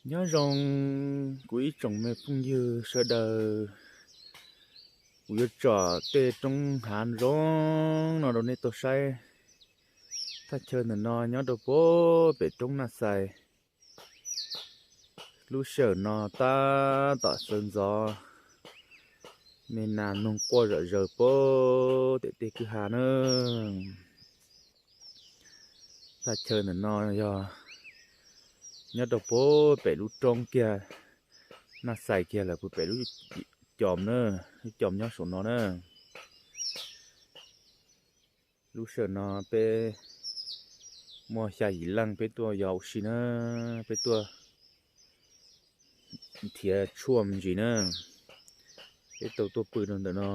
Nyob zoo kuv ib tsoom me phooj ywg sawv daws, kuv yuav tsom tej roob hav zoo no rau nej tau saib. Thaj chaw ntawm no nyob rau puag pem roob Naj Xais. Lub sij hawm no tab tom sawv ntxov, me nas noog quaj zom zaws puag tim tej kwj ha na. Thaj chaw ntawm no yog nyob rau puag pem lub roob kiag, Naj Xais kiag lawm puag pem lub cos na, lub cos nyob saum no na. Lub sij hawm no peb muaj xya yim leej peb tuaj yos ua si na, peb tuaj nrhiav tshuaj me ntsis na. Peb tau tuaj pw rau ntawm no,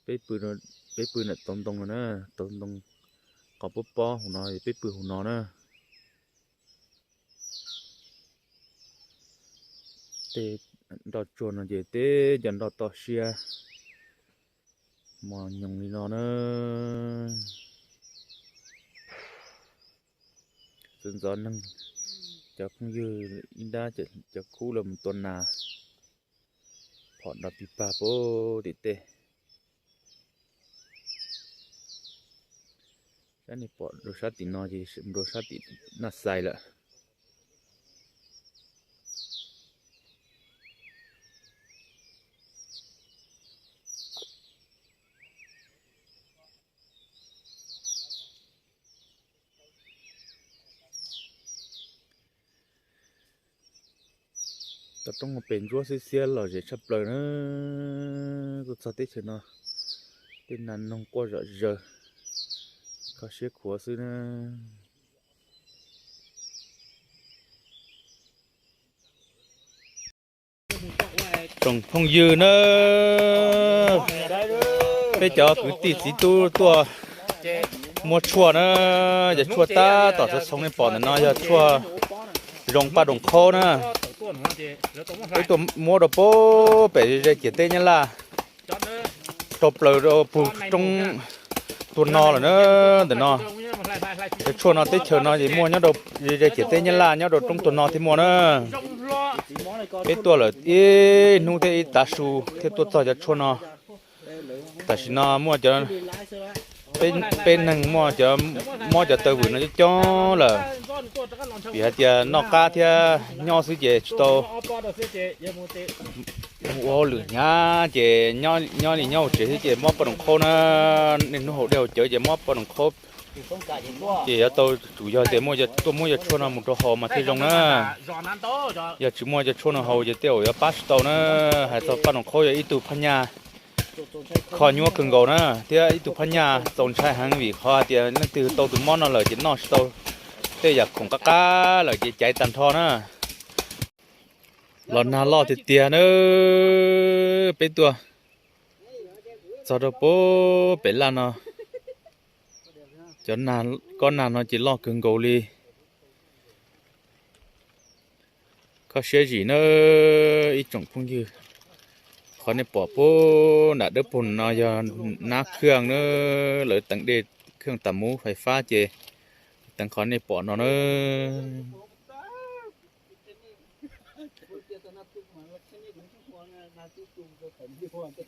peb pw, peb pw ntawm tauv ntoo no na, tauv ntoo qhov pob pob hauv no, peb pw hauv no na. Tej nroj tsuag no ces tej cov nroj toj siab mos nyoos li no na. Txawm ntxov neeg, cov phooj ywg ib nrab cov khub los mus tua nas phom nrov pig pag puag tim tej. Sab nej pom rau sab tim no ces mus rau sab tim Naj Xais lawm. Tau roob pem ntsuab xiab xiab lom zem tshaj plaws na. Tuaj txog teb chaws no, tej nas noog quaj zom zaws, kho siab khuav xwb na. Tsoom phooj ywg na, peb cov kwv tij txiv tub tuaj muab tshuaj na, yog tshuaj tab tom txhoov txhoov nej pom ntawm no yog tshuaj zoo paj doos qhaub na. Peb tuaj muab rau puag pem ze ciam teb Nyab Laj, rau plaws rau puag roob Tuag No lawm na. Ntawm no, cov tshuaj no teb chaws no ces muaj nyob rau ze ciam teb Nyab Laj, nyob rau roob Tuag No thiaj muaj na. Peb tuaj lawm ib hnub thiab ib tav su thiaj tuaj txog cov tshuaj no. Tam sim no muaj cov, peb neeg muaj cov mob cov taw vwm no coob coob lawm, vim hais tias noj qab thiab nyob xwb ces tsis tau mus ua hauj lwm hnyav ces nyob li nyob hauv tsev xwb ces mob poj room qhaub na. Niaj hnub haus dej haus cawv ces mob poj room qhaub. Ces yuav tau tsum yog tias tuaj muab cov tshuaj no mus rau haus mas thiaj zoo na. Yog tsis muaj cov tshuaj no haus ces tej zaum yuav pab tsis tau na. Hais txog poj room qhaub yog ib tug phab nyaj kho nyuaj kawg nkaus na, thiab ib tug phab nyaj txaus ntshai heev vim qhov hais tias leej twg tau tus mob no lawm ces noj tsis tau tej yam khoom qab qab lawm ces caiv tag nrho na. Los nag loj tiag tiag na, peb tuaj txog rau puag pem laj no, cov kob nag no ces loj kawg nkaus li. Kho siab zim na ib tsoom phooj ywg, qhov nej pom puag nram dawb paug no yog nab khwj na, lawv teev dej khwj tas muv fais fab ces teev qhov nej pom no na.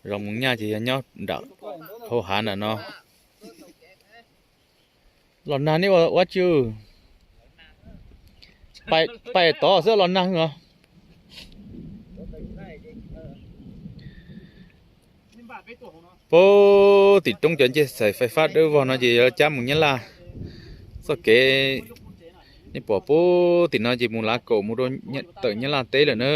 Zoo mus nyaj ces yog nyob nram hauv hav nram no. Los nag nej ua ua tsi? Pais tod xwb los nag os. Puag tim roob cov ncej xais fais fab dawb vog no ces yuav cab mus Nyab Laj. Txoj kev nej pom puag tim no ces mus Lav Kaum mus rau tawm Nyab Laj teb lawm na.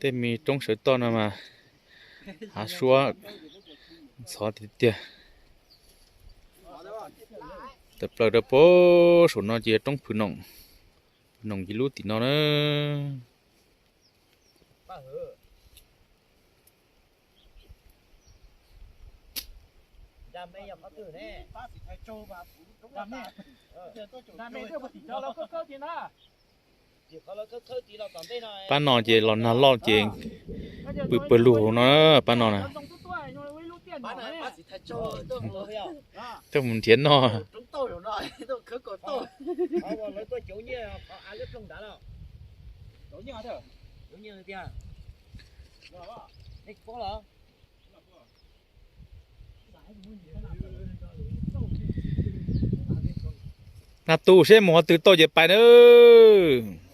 Tej me roob sawv toj no mas hav suab ntxhov tiag tiag. Tawm plaws rau puag saum no ces yog roob Phwv Noom, Phwv Noom ces lub tim no na. Pab no ces los nag loj ces pw pawg lug hauv no, pab no na. Tuaj mus nrhiav noj. Nag tu seb mus qhov twg tau ces pais nawb.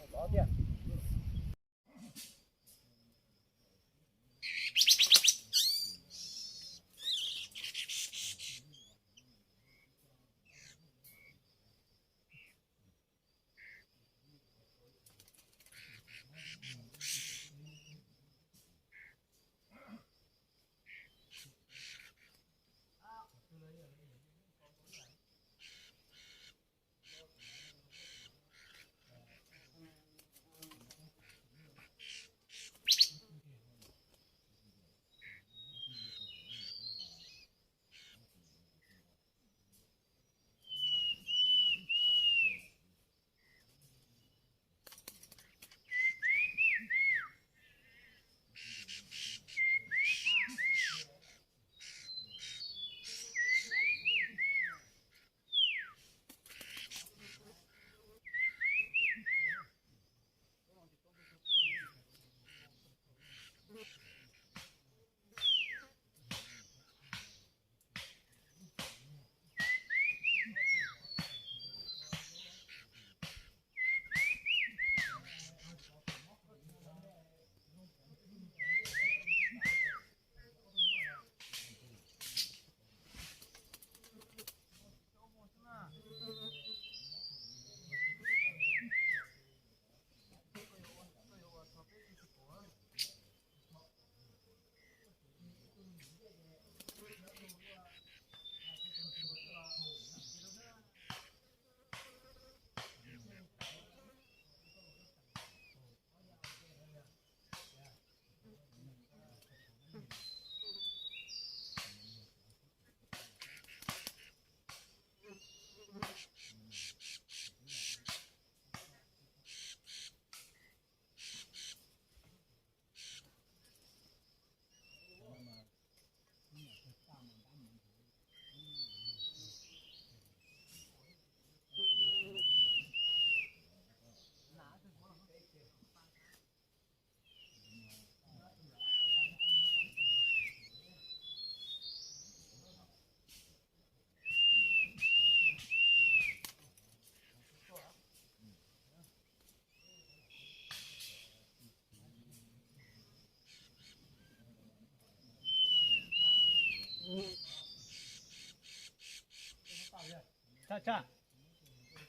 Tshaj, tshaj,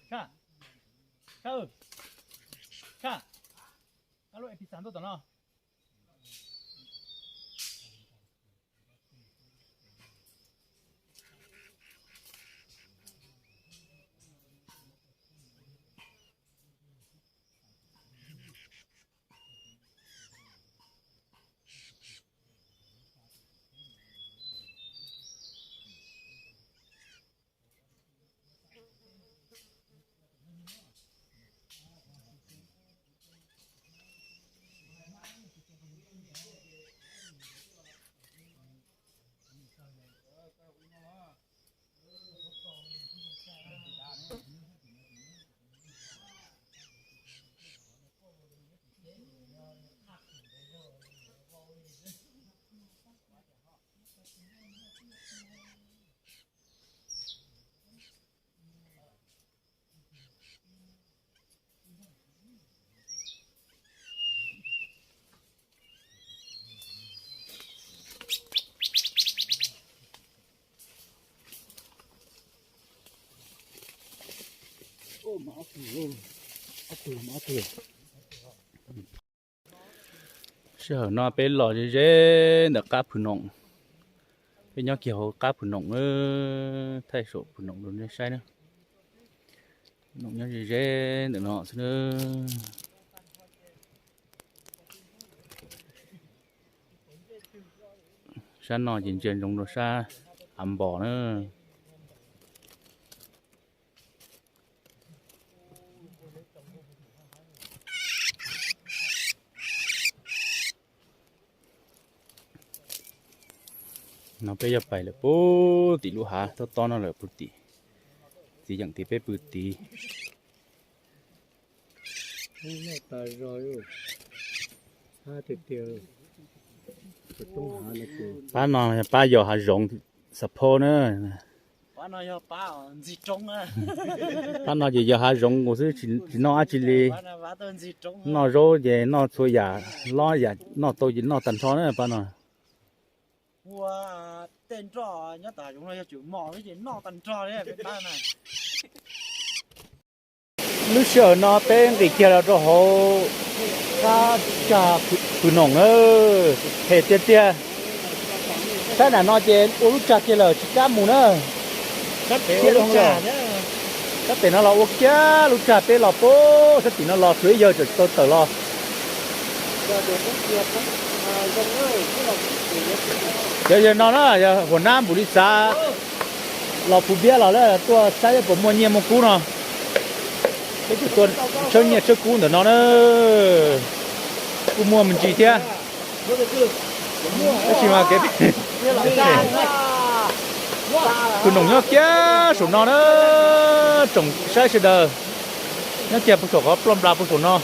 tshaj, tshaj, tshaj, kab lub epixas tuaj tom no. Sij hawm no peb los ze ze ntawm qab phwm noom, peb nyob kiag hauv qab phwm noom, thaij saum phwm noom rau nej saib na. Noom nyob ze ze ntawm no xwb na. Sab no ces ntsia ntsoov rau sab av npos na. No peb yuav pais lawm puag tim lub hav tob tob no lawm puag tim, txiv yeem tim peb pw tid. Pab no yog pab yos hav zoov xav phob na. Pab no ces yos hav zoov nkaus xwb, tsis noj dab tsi li. Noj zaub ces noj txhua yam, lob yam noj tau ces noj tag nrho na pab no. Lub sij hawm no peb nqis kiag los rau hauv qab tsag Phwm Noom na, phem tiag tiag. Sab nram no ces ua lub tsag kiag lawm tsis kam mus na. Sab pem no los ua kiag lub tsag, peb los puag sab tim no los tsuas ib yawg tseem tau tawm los. Cov yawg no na yog huam nab npum li xav los phu npiab los lawm tuaj saib puas muaj nyiaj muaj kub no. Peb kuj tuaj tshawb nyiaj tshawb kub ntawm no na. Kuj muaj me ntsis thiab. Tab sis mas kev Phwm Noom nyob kiag saum no na, tsoom saib sawv daws. Nyob kiag puag saum qhov ploj nplas puag saum no.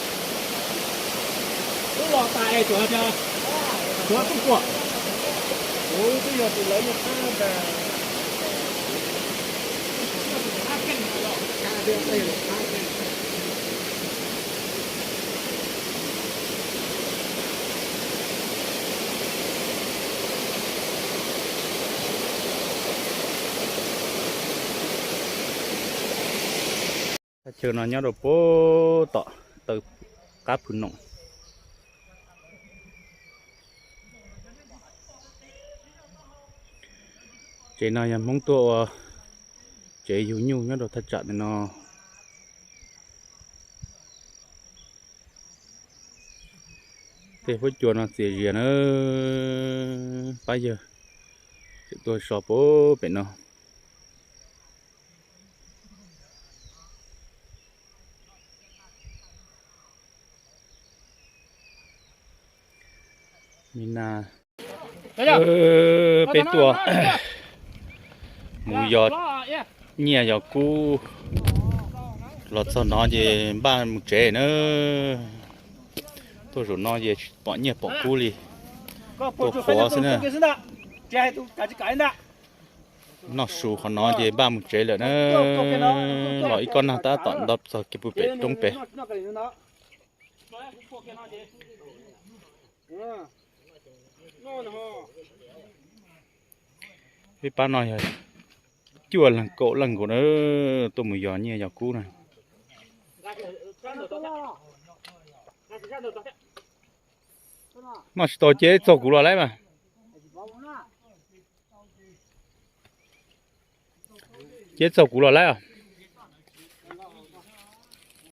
Thaj chaw no nyob rau puag tom taw qab Phwm Noom. Tsev no yog Hmoob tuaj ua tsev yug nyuj nyob rau thaj tsam ntawm no. Tej huab cua no txias zias na, pab yawg tseem tuaj so puag pem no. Mi na, peb tuaj mus yos nyiaj yos kub los txog no ces npaj mus tsev na. Tuaj zaum no ces tsis pom nyiaj pom kub li, tuaj qhuav xwb na. Noj su qhov no ces npaj mus tsev lawm na. Los ib kob nag tab tom nto txog kiag puag pem roob pem. Peb pab no yog cuaj leeg kaum leej nkaus na, tuaj mus yos nyiaj yos kub na. Noj tsis tau ces txog kuv los lawm mas. Ces txog kuv los lawm.